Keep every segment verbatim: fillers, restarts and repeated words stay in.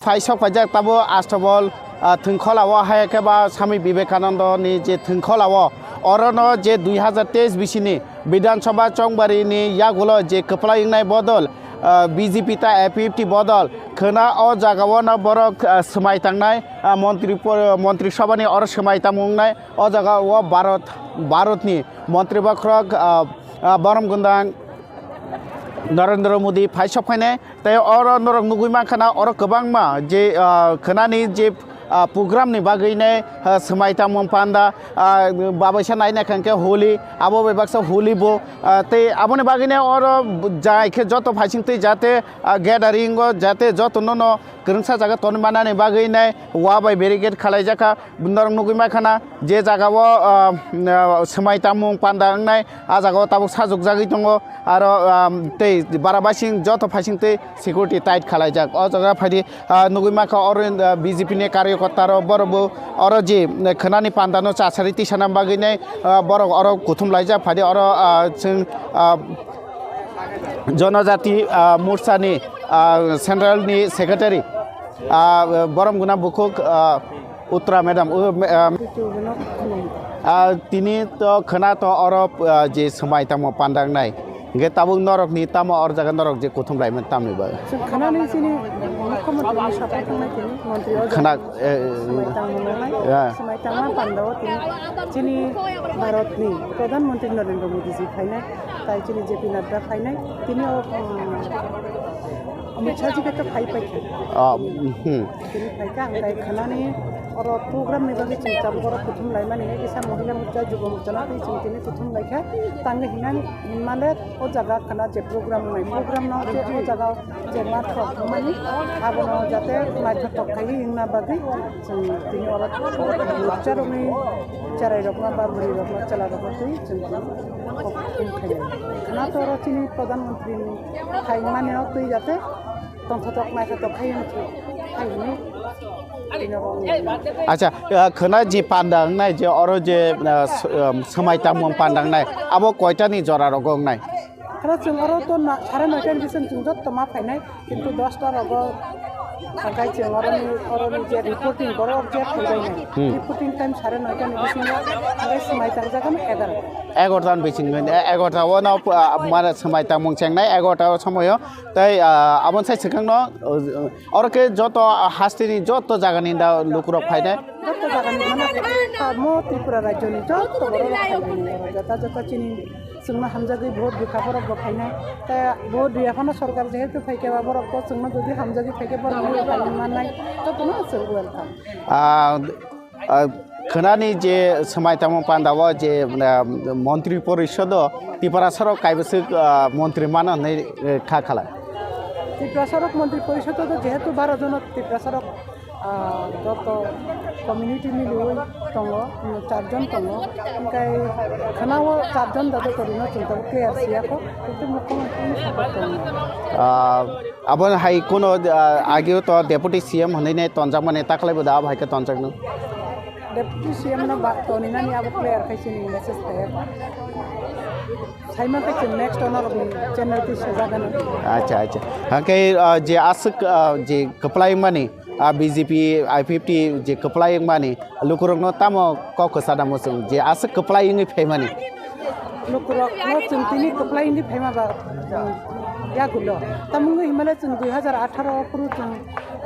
Phai sok phaijak tabuk Astabol, ah, thwngkholao, hai khe ba Swami Vivekananda ni je thwngkholao, orono je dui hazar teis bisini Bidhan Sabha Chongbari ni yagulo je kwplai wngnai bodol, ah, B J P ta A P F T bodol khwna o jagao no borok, ah, swmai tangnai, ah, montri por-, montri sabha ni oro swmai tamo wngnai o jagao Bharat, Bharat ni montri bokhorok, ah, ah, borom gwnang Narendra Modi phai sok phainai. Tei oro norok nugui mankha na, oro kwbangma je, ah, khwnani je, ah, program ni bagwi nai, ah, swmai tangmung panda, ah, babaisa naina khan khe holi, abo bai baksa holi bo, ah, tei aboni bagwi nai oro jai khe joto phaising twi jate, ah, gathering o jate joto no no kwrwngsa jaga toni manani bagwi nai wa bai barricade khalai jakha. Norok nugui mankha na, je jagao, ah, ah, swmai tangmung panda wngnai, a jagao tabuk sajokjagwi tongo. Aro, ah, tei bara basing joto phaising tei security tight khalaijak. O jaga phaidi, ah, nugui mankha oro, ah, B J P ni karyakarta rok, borok bo oro je, eh, khwnani panda no chasari tisana bagwi nai, ah, borok oro kuthum laijak. Phaidi oro, ah, chwng, ah, Jonojati, ah, Morcha ni, ah, Central ni Secretary, ah, borom gwnang bukhuk, ah, Uttra madam, u-, me-, ah, ah, tini to khwna to oro, ah, je swmai tamo pandangnai. Hingke tabuk norok ni tamo or jaga norok je kuthum laimani tamni bagwi. Chwng khwnani chini mukhyamantri ni sapai thangnai tini, mantri o jaga. Khwna, eh, swmai tangma nangnai, ya. Swmai tangma panda o tini chini Bharat ni Pradhan Mantri Narendra Modi ji phainai, tai chini J P Nadda phainai, tini o, um, Amit Shah ji khe to phai paikha. Ah, hmm. Tini phaikha, ang tai khwnani oro program ni bagwi chwng tabuk oro kuthum laimani, hai kisa Mohila Morcha, Jubo Morcha no twi chwng tini kuthum laikha. Tangwi hinani hinmale o jaga khwna je program wngnai, program no je o jaga je ma thok wngmani, abono jate naithotok khaiwi wngna bagwi chwng tini oro Morcha rokni cherai rokno ba bwrwi rokno chwla rokno twi chwng tini kok thum khainai. Khwna to oro chini Pradhan Mantri ni phaimani no twi jate tongthotok naithotok khai wngthwi, khai hwnwi tini oro wngwi. Acha, ah, khwna je panda wngnai je oro je, ah, s-, um, swmai tamo panda wngnai, abo koita ni jora rogo wngnai? Khwna chwng oro to na, sare noita ni bising chwng jotto ma phainai, kintu dosta rogo hwnkhe chwng oroni, oroni je reporting borok je phaibainai, hmm, reporting time sare noita ni bisingo hwnkhe swmai tangjagano egarota. Egarota ni bising, e-, egarota o no, ah, mane swmai tangmung chengnai egarota o somoyo. Tei, ah, aboni sai swkangno, ah, oro khe joto, ah, hasteni joto jagani da lukurok phainai. Joto jagani mane, ah, mo Tripura rajyoni joto borok rok phainai. Jota jota chini chwngno hamjagwi vote rikha borok bo phainai. Tei vote riya phano sorkar jehetu phaikhe ba borok bo chwngno jodi hamjagwi phaikhe borok bo phainai mannai. Jotono chwng welcome. Ah, Ah, khwnani je swmai tangmung panda o je, ah, montri porisodo Tiprasarok kaibwswk, ah, montri mano hwnwi, eh, kha khala. Tiprasarok montri porisodo jehetu baro jono Tiprasarok, ah, joto community miliwi tongo, mm, charjon tongo, hwnkhe khwnao charjon da joto rino chwng tabuk clear siyakho, kintu mukhyamantri ni support tongo. Ah, Abo hai kuno, ah, ageo to Deputy C M hwnwi nai tonjakmani, ta khlai bo da abo hai khe tonjakno? Deputy C M no ba toninani abo clear khai chini message khe. Saima khe chini next honorable channel twi sejagano. Acha, acha. Hake, ah, je aswk, ah, je kwplai mani, ah, B J P, I P F T je kwplai mani, lukurokno tamo kok kwchada muchung je aswk kwplai wngwi phaimani. Lukurokno chwng tini kwplai wngwi phaima ba, um, yagulo. Tamungwi himale chwng dui hazar atharo phuru chwng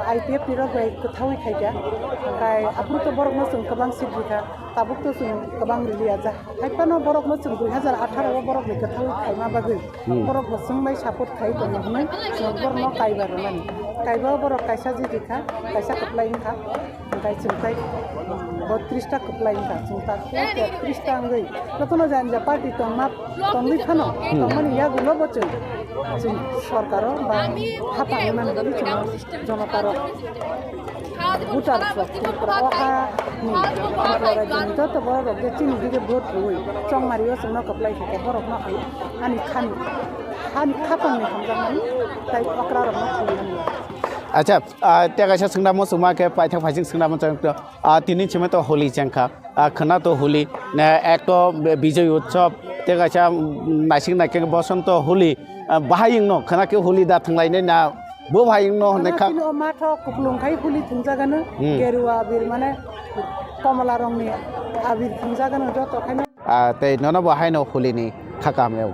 I P F T rok bai kwthawi khaikha. Hwnkhe aphuru to borokno chwng kwbang seat rikha. Tabuk to chwng kwbang riliya ja. Haiphano borokno chwng dui hazar atharo o borokni kwthawi khaima bagwi, hmm, borok bo chwng bai support khai tongo hwnwi chwng borokno kaiba rwnani. Kaiba borok kaisa jiti kha, kaisa kwplai wngkha. Hwnkhe chwng tai botris ta kwplai wngkha, chwng ta khe tetris ta wngwi jotono jani ja party tongma, tongwi phano, hmm, tongmani yagulo bo chwng, chwng sorkaro ba hapang wngmani bagwi chwng jonotarok voter rok Tripura o ha ni Tripura rajyoni joto borok rok je chini dige vote rwui chongmari o chwngno kwplai khe borokno ang ani khani, khani khapangni hamjakmani tai okra rokno khulumani. Acha, ah, tei kaisa swngnamo chwngma khe paithak phaising swngnamo chwng, ah, tini chwngma to holi chengkha, ah, khwna to holi, na, ek to Bijoy Utsav, tei kaisa, mm, naising naikhe Bosonto holi, ah, bahai wngno khwna khe holi da thwnglainai na, Bo hai wngno hwnwi kha. Chini o matho kuplung khai huli thumjagano, hmm, gerua abir mane komla rongni abir thumjagano joto khaino. Ah, tei nono bo haino hulini kha kam rw.